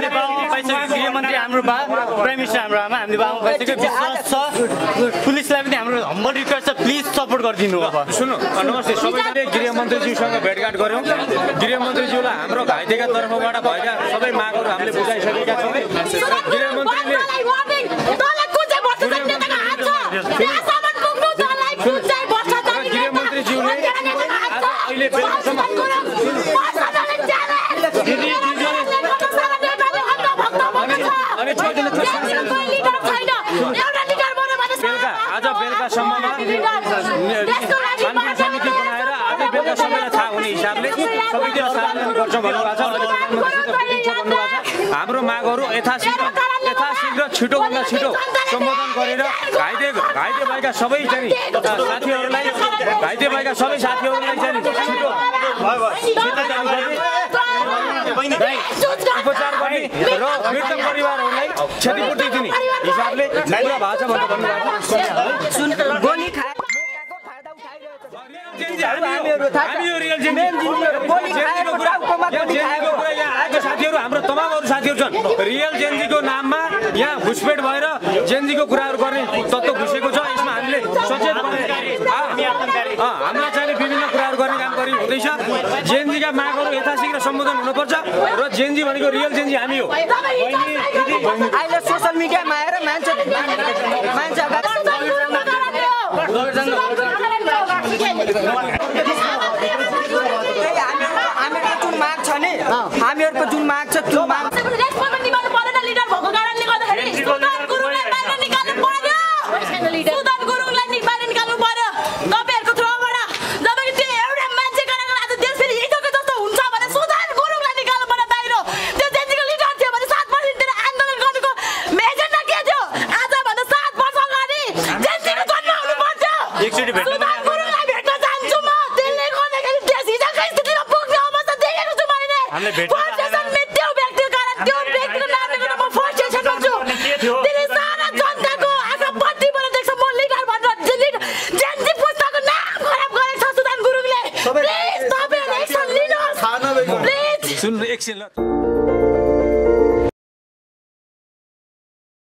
गृहमन्त्री हाम्रो बा प्राइम मिनिस्टर हाम्रो आमा हामीले बाबु पाइसक्यो विश्वास छ पुलिसलाई पनि हाम्रो हम्बल रिक्वेस्ट छ प्लिज सपोर्ट गरिदिनु अब सुन्नु नमस्ते सबैले गृहमन्त्रीज्यूसँग भेटघाट गर्यौं गृहमन्त्रीज्यूलाई हाम्रो घाइतेका तर्फबाट भएका सबै मागहरू हामीले बुझाइसकेका छौं गृहमन्त्रीले गृहमन्त्रीज्यूले अहिले बेलुकासम्म आज बेलुकासम्ममा छानबिन समिति बनाएर आज बेलुकासम्मलाई थाहा हुने हिसाबले सबैतिर सार्वजनिक गर्छौँ भन्नुभएको छ। हाम्रो मागहरू यथाशीघ्र छिटोभन्दा छिटो सम्बोधन गरेर घाइते भएका सबै साथीहरूलाई चाहिँ छिटो उपचार गर्ने र मृतक परिवारहरूलाई क्षतिपूर्ति दिने हिसाबले पुरा भाषा भन्नुभएको छ। साथीहरू हाम्रो तमाम अरू साथीहरू छन् रियल जेनजीको नाममा यहाँ घुसपेट भएर जेनजीको कुराहरू गर्ने तत्त्व घुसेको छ। यसमा हामीले सचेत हामीलाई चाहिँ विभिन्न कुराहरू गर्ने काम गरि हुँदैछ। जेनजीका मागहरू यथाशीघ्र सम्बोधन हुनुपर्छ र जेनजी भनेको रियल जेनजी हामी हो। अहिले सोशल मिडियामा आएर मान्छे हामीहरूको जुन माग छ नि हामीहरूको जुन माग छ त्यो माग सुन्नु एकछिन ल